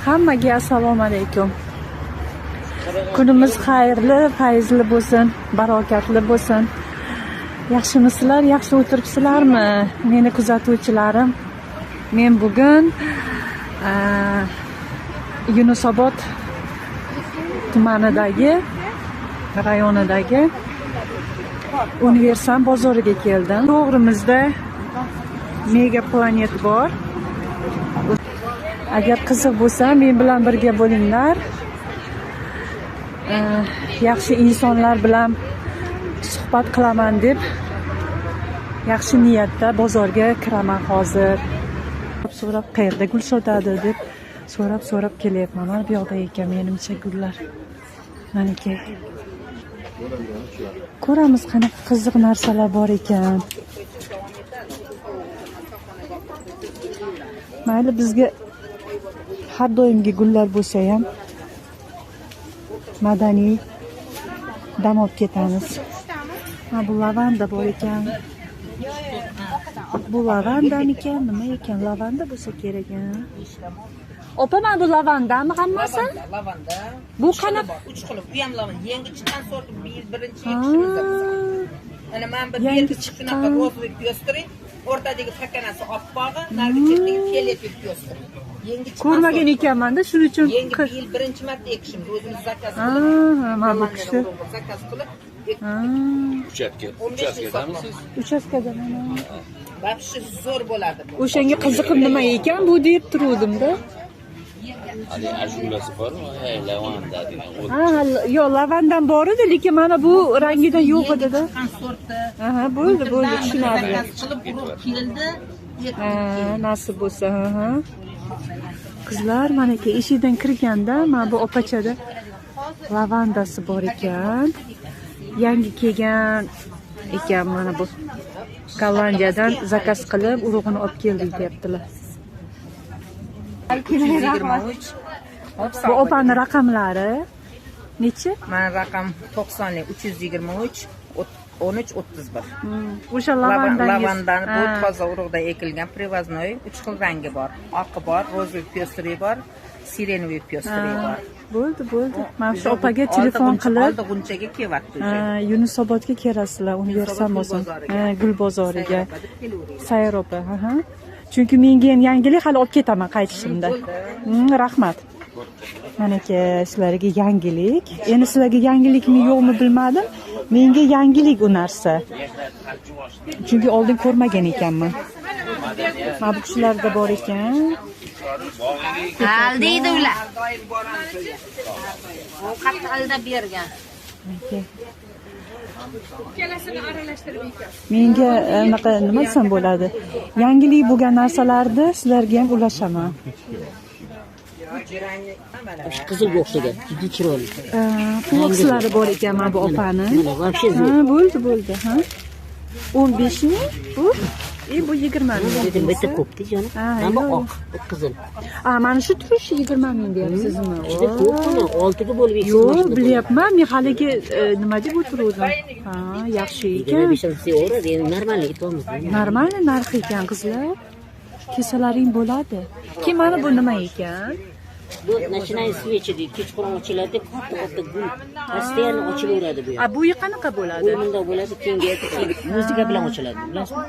Hammaga assalomu alaykum. Kunimiz xayrli, fayzli bo'lsin, barokatli bo'lsin. Yaxshimisizlar, yaxshi o'tiribsizlarmi? Meni kuzatuvchilarim. Men bugun Yunusobod tumanidagi, rayonidagi Universal bozoriga keldim. To'g'rimizda Mega Planet bor. Agar qiziq bo'lsa, men bilan birga bo'linglar. Yaxshi insonlar bilan suhbat qilaman deb yaxshi niyatda bozorga kiraman hozir. So'rab qayerda gul sotadi deb so'rab so'rab kelyapman. Mana bu yoqda ekan menimcha gullar. Maniki. Ko'ramiz qanaqa qiziq narsalar bor ekan. Mayli, bizga har doimgi gullar bo'lsa ham madaniy dam olib ketamiz. Ha, bu lavanda bor ekan. Bu lavandamikan, nima ekan? Lavanda bo'lsa kerak, ha. Opa, mana bu lavandami hammasi? Lavanda. Bu qanaqa? 3 xil. Bu ham lavanda. Yangi chiqqan sort, bu yil birinchi ekishimiz biz. Mana men bir Yangi shunaqa chiqqan. Розовый пёстрый, o'rtadagi pakanasi oppog'i, narigi chetdagi фиолетовый пёстрый. Yangi chiqqan. Ko'rmagan ekanman-da, shuning uchun. Yangi bu yil birinchi marta ekishimiz. O'zimiz zakaz qilib. Ha, mana bu kishi. Zakaz qilib. Ha, Uchastka, 15 ming uchastkadamisiz? Uchastkada mana. Вообще zo'r bo'ladi bu. O'shanga qiziqib nima ekan bu deb turuvdim-da. Hali ashulasi bormi? Hey, lavanda degan. Ha, yo'q, lavandan bor edi, lekin mana bu rangidan yo'q edi-da. Chiqqan sorti. Aha, bo'ldi, bo'ldi, tushunarli. Zakaz qilib urug' keldi. Ha, nasib bo'lsa, ha. Qizlar, manaki eshikdan kirganda mana bu opachada lavandasi bor ekan. Yangi kelgan ekan mana bu. Gollandiyadan zakaz qilib urug'ini olib keldik deyaptilar. 323. Bu opani raqamlari nechi? Mana raqam 90 323 13 31. O'sha lavandangiz. Lavandani bu toza urug'da ekilgan привозной 3 xil rangi bor. Oqi bor, розовый пёстрый bor, сиреневый пёстрый bor. Bo'ldi, bo'ldi. Mana shu opaga telefon qilib, oldi g'unchaga kelyapti o'sha. Yunusobodga kelasizlar, Universal Gul bozor. bozoriga. Ha, gul bozoriga. Sayr opa deb kelaveringlar. Sayr opa, ha. Chunki menga ham yangilik, hali olib ketaman qaytishimda. Rahmat. Manaka sizlarga yangilik. Endi sizlarga yangilikmi yo'qmi bilmadim. Menga yangilik u narsa. Chunki oldin ko'rmagan ekanman. Mana bu kishilarda bor ekan. Aldaydi ular. Ovqatni aldab bergan. Manaka. Menga anaqa nima desam bo'ladi? Yangilik bo'lgan narsalarni sizlarga ham ulashaman. Qizilga o'xshagan, juda chiroyli. Flokslari bor ekan mana bu opani. Mana вообще Ha, zo'r. bo'ldi, bo'ldi, ha. 15 ming bu. Bu 20 ming. Lekin bitta ko'pda jonim. Ha, Mana bu yo'q. oq, bu qizil. A, mana shu turishi 20 ming deyapsizmi? Juda ko'p buni, 6 ga bo'lib eksa. Yo'q, bilyapman. Men haligi nima deb o'tiruvdim. Ha, yaxshi ekan. 25 ming o'radi, endi normal aytyapmiz. Normal narx ekan, qizlar. Kesalaring bo'ladi. Keyin mana bu nima ekan? Bu начинай свечи deydi, kechqurun ochiladi, katta katta gul. Постоянно ochilaveradi bu. A, bu qanaqa bo'ladi? Bu bundoq bo'ladi, keyin muzika bilan ochiladi, bilasizmi?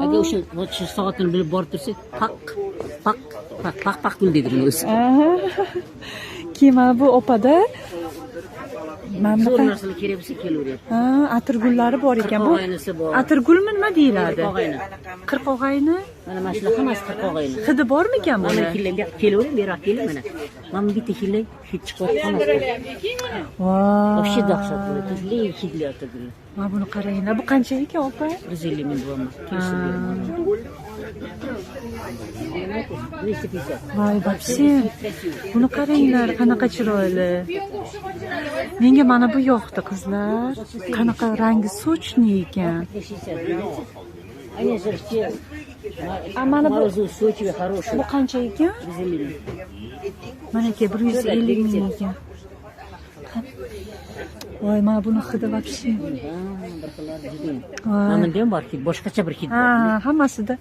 Agar o'sha shu soatini bilib borib tursak, paq paq paq paq paq gul deydi buni o'zi. Aha. Keyin mana bu opada mana Zo'r bunaqa narsalar kerak bo'lsa kelaveradi. ha, atirgullari bor ekan. Bu Qirqog'aynisi bor. atirgulmi nima deyiladi? Qirqog'ayni. Qirqog'ayni Mana mana shular hammasi qirqog'ayni. hidi bormikan Mana buni? hidlang, bu yoqqa kelavering, bu yoqqa keling mana. Mana bu bitta hidlang, hid chiqyapti hammasi. Voy. Вообще dahshat buni, turli hidli atirgullar. Mana buni qaranglar. Bu qancha ekan opa? 150 ming deyapman. Kelishib beraman. 250. Voy, вообще. Buni qaranglar, qanaqa chiroyli. Menga mana bu yoqdi, qizlar. Qanaqa rangi сочный ekan. 60, видите? Они же все A, mana bu морозу устойчивые, хорошие. bu qancha ekan? 150 ming. Manaki 150 ming ekan. Voy, mana buni hidi вообще. Ha, bir xillar juda. Voy. Mana bunda ham bor hid, boshqacha bir hid bor. Ha, hammasida.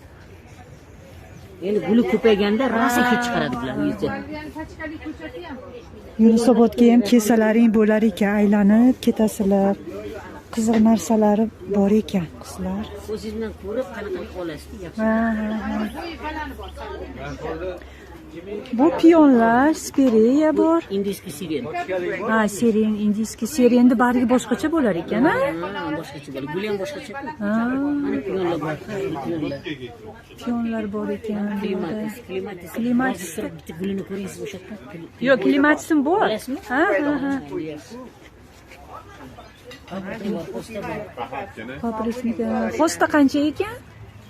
Endi guli ko'payganda rosa hid chiqaradi bular yuzi. Yunusobodga ham kelsalaring bo'lar ekan, aylanib ketasizlar. Qiziq narsalari bor ekan, qizlar. O'zingiz bilan ko'rib qanaqa olasiz, yaxshi. Ha, ha, ha. Bu piyonlar, spireya bor. Индийский сирень. Ha, сирень, индийский сирень ni bargi boshqacha bo'lar ekan, a? Ha, boshqacha bo'ladi. Guli ham boshqacha. Ha, Mana piyonlar bor, piyonlar. piyonlar bor ekan. Bu yerda. Klematis, klematis. Klematis. Hozir turib bitta gulini ko'ringiz o'sha yerda. Yo'q, klimatisim bor. Bilasizmi? Ha, ha, ha. Paprika bor, hosta bor. Paprika. Hosta qancha ekan?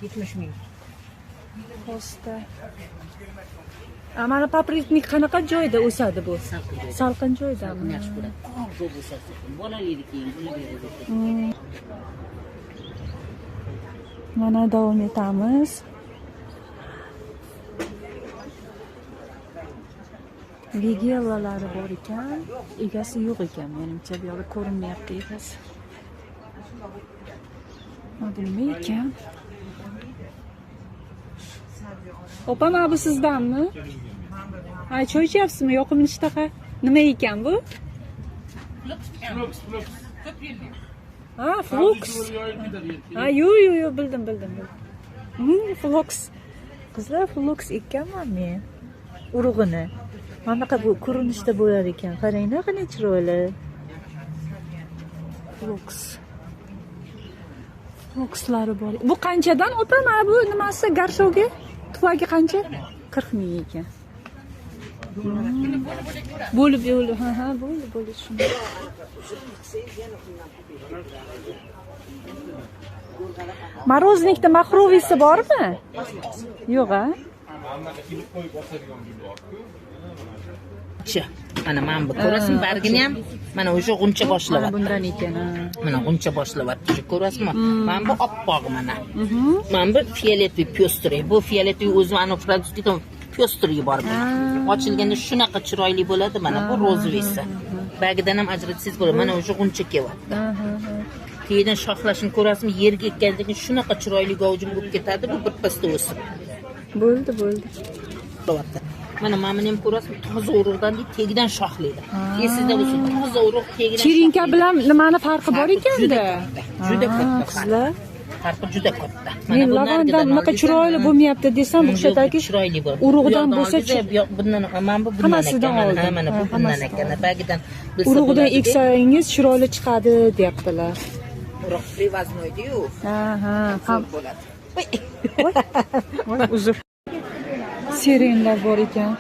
70 ming. Hosta. A, mana papriknik qanaqa joyda o'sadi bu? Salqin joyda. Salqin joydami? Yaxshi ko'radi. Ko'p o'sadi. Bolalaydi keyin, guli beradi. Mana davom etamiz. Vigelalari bor ekan, egasi yo'q ekan, menimcha bu yoqda ko'rinmayapti egasi. Ma bu nima ekan? Opa, mana bu sizdanmi? Ha, choy ichyapsizmi? Yoqimli ishtaha. Nima ekan bu? Ha, floks. Ha, yo'q, yo'q, yo'q, bildim, bildim, bildim. Floks. Qizlar, floks ekkanman men. Urug'ini. Mana bunaqa bu ko'rinishda bo'lar ekan. Qaranglar, qanday chiroyli. Floks. Flokslari bor. Bu qanchadan opa? Mana bu nimasi? Garshogi? Tuvagi qancha? 40 ming ekan. Bo'lib, bo'lib, ha, ha, bo'lib, bo'lib shuni. Moroznikda maxroviysi bormi? Yo'q, a? Mana mana bu ko'rasizmi bargini ham? Mana o'sha g'uncha boshlayapti. Bundan ekan, ha. Mana g'uncha boshlayapti, shu ko'rasizmi? Mana bu oppoq mana. Mana bu фиолетовый пёстрый. Bu фиолетовый o'zi ana fransuzdan пёстрый bor bu. Ochilganda shunaqa chiroyli bo'ladi mana bu rozoviysi. Bargidan ham ajratsangiz bo'ladi. Mana o'sha g'uncha kelyapti. Keyin shoxlashini ko'rasizmi? Yerga ekkandan keyin shunaqa chiroyli gavjum bo'lib ketadi, bu birpasda o'sib. Bo'ldi, bo'ldi. Bo'lyapti. Mana buni ham ko'rasizmi? Toza urug'dan deydi, tegidan shoxlaydi. Esingizda bo'lsin, toza urug' tegidan. Chirinka bilan nimani farqi bor ekanda? Juda katta qizlar. Farqi juda katta. Mana bu lavandan bunaqa chiroyli bo'lmayapti desam, o'xshataki chiroyli bo'ladi. Urug'dan bo'lsa, bundan mana bu bundan ekan, mana bu bundan ekan. Bagidan bilsa urug'dan eksangiz chiroyli chiqadi deyaptilar. Urug' привозной-ku. Ha, ha, bo'ladi. Voy, uzr. Sirenlar bor ekan.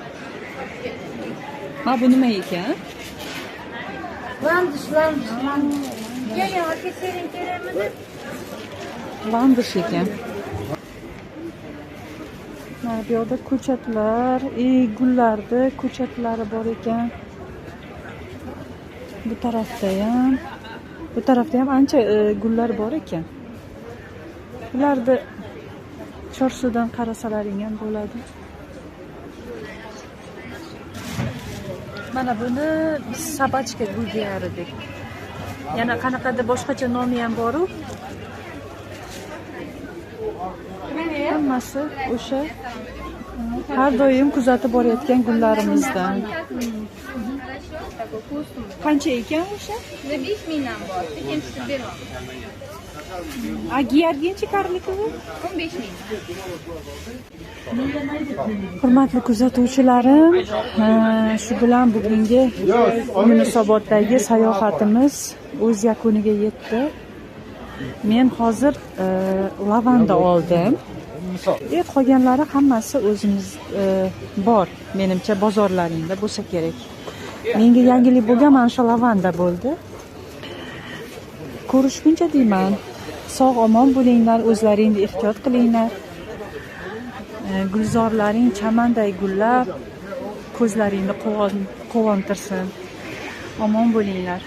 Ha, bu nima ekan? Landish, landish, landish. Keling, aka, seren kerakmidi? Landish ekan. Mana bu yoqda ko'chatlar, gullarni ko'chatlari bor ekan. Bu tarafda ham, bu tarafda ham ancha gullar bor ekan. Bularni Chorsudan qarasalaring ham bo'ladi. Mana buni biz sabachka gul deyar edik. Yana qanaqadir boshqacha nomi ham bor-u. Hammasi o'sha har doim kuzatib borayotgan gullarimizdan. Qancha ekan o'sha? 5 mingdan bor. Sekin tushib beraman. A giyarginchi karlikovi? 15 ming. Hurmatli kuzatuvchilarim, shu bilan bugungi Yunusoboddagi sayohatimiz o'z yakuniga yetdi. Men hozir lavanda oldim. Qolganlari hammasi o'zimiz bor. Menimcha bozorlaringda bo'lsa kerak. Menga yangilik bo'lgan mana shu lavanda bo'ldi. Ko'rishguncha deyman. Sog' omon bo'linglar, o'zlaringni ehtiyot qilinglar. Gulzorlaring chamanday gullab, ko'zlaringni quvontirsin. Omon bo'linglar.